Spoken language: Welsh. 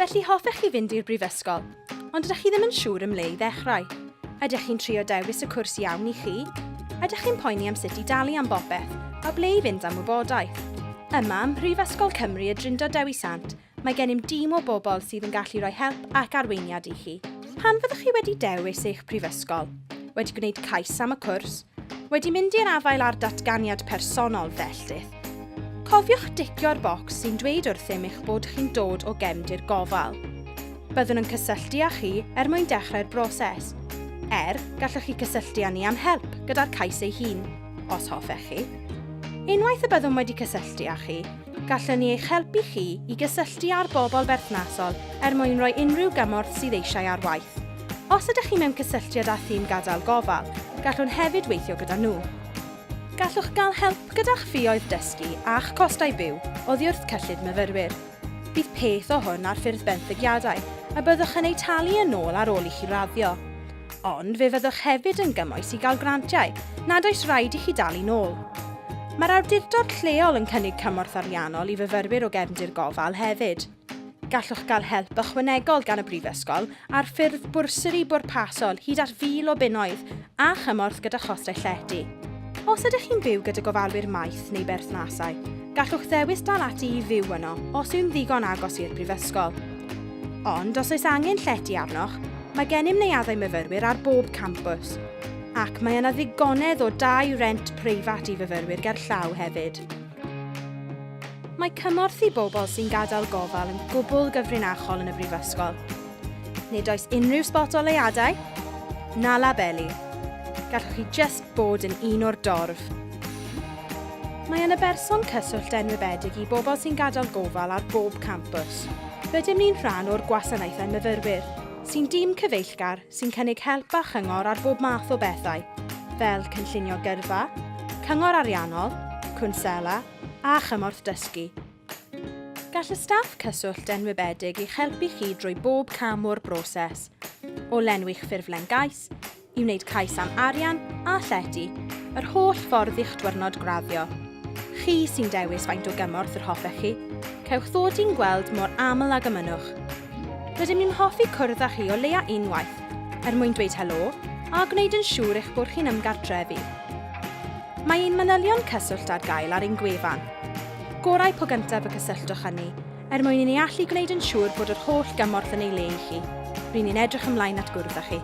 Felly hoffech chi fynd i'r brifysgol, ond ydych chi ddim yn siŵr ym mle i ddechrau? Ydych chi'n trio dewis y cwrs iawn i chi? Ydych chi'n poeni am sut i dalu am bopeth a ble i fynd am wybodaeth? Yma ym Mhrifysgol Cymru y Drindod Dewi Sant, mae gennym dîm o bobl sydd yn gallu rhoi help ac arweiniad i chi. Pan fyddwch chi wedi dewis eich prifysgol, wedi gwneud cais am y cwrs, wedi mynd i'r afael â'r datganiad personol felltith, cofiwch dicio'r bocs sy'n dweud wrthym eich bod chi'n dod o gefndir gofal. Byddwn yn cysylltu â chi er mwyn dechrau'r broses. Er, gallwch chi cysylltu â ni am help gyda'r cais ei hun, os hoffech chi. Unwaith y byddwn wedi cysylltu â chi, Gallwn ni eich helpu chi i gysylltu â'r bobl berthnasol er mwyn rhoi unrhyw gymorth sydd eisiau ar waith. Os ydych chi mewn cysylltiad â thîm Gadael Gofal, gallwn hefyd weithio gyda nhw. Gallwch gael help gyda'ch ffioedd dysgu a'ch costau byw oddi wrth Cyllid Myfyrwyr. Bydd peth o hwn ar ffurf benthyciadau y byddwch yn eu talu yn ôl ar ôl i chi raddio. Ond fe fyddwch hefyd yn gymwys i gael grantiau nad oes rhaid i chi dalu'n ôl. Mae'r awdurdod lleol yn cynnig cymorth ariannol i fyfyrwyr o gefndir gofal hefyd. Gallwch gael help ychwanegol gan y Brifysgol ar ffurf bwrsari bwrpasol hyd at 1,000 o bunnoedd a chymorth gyda chostau llety. Os ydych chi'n byw gyda gofalwyr maeth neu berthnasau, gallwch ddewis dal ati i fyw yno os yw'n ddigon agos i'r brifysgol. Ond os oes angen llety arnoch, mae gennym neuaddau myfyrwyr ar bob campws. Ac mae yna ddigonedd o dai rent preifat i fyfyrwyr gerllaw hefyd. Mae cymorth i bobl sy'n gadael gofal yn gwbl gyfrinachol yn y brifysgol. Nid oes unrhyw sbot oleuadau, na labeli. Gallwch chi jyst bod yn un o'r dorf. Mae yna berson cyswllt enwebedig i bobl sy'n gadael gofal ar bob campws. Rydym ni'n rhan o'r gwasanaethau myfyrwyr, sy'n dîm cyfeillgar sy'n cynnig help a chyngor ar bob math o bethau, fel cynllunio gyrfa, cyngor ariannol, cwnsela a chymorth dysgu. Gall y staff cyswllt enwebedig eich helpu chi drwy bob cam o'r broses, o lenwi'ch ffurflen gais, i wneud cais am arian a llety, yr holl ffordd i'ch dwyrnod graddio. Chi sy'n dewis faint o gymorth yr hoffech chi. Cewch ddod i'n gweld mor aml ag y mynnwch. Rydym ni'n hoffi cwrdd â chi o leia unwaith, er mwyn dweud helo a gwneud yn siŵr eich bod chi'n ymgartrefu. Mae ein manylion cyswllt ar gael ar ein gwefan. Gorau po gyntaf y cysylltwch â ni, er mwyn i ni allu gwneud yn siŵr bod yr holl gymorth yn ei le i chi. Ry'n ni'n edrych ymlaen at gwrdd â chi.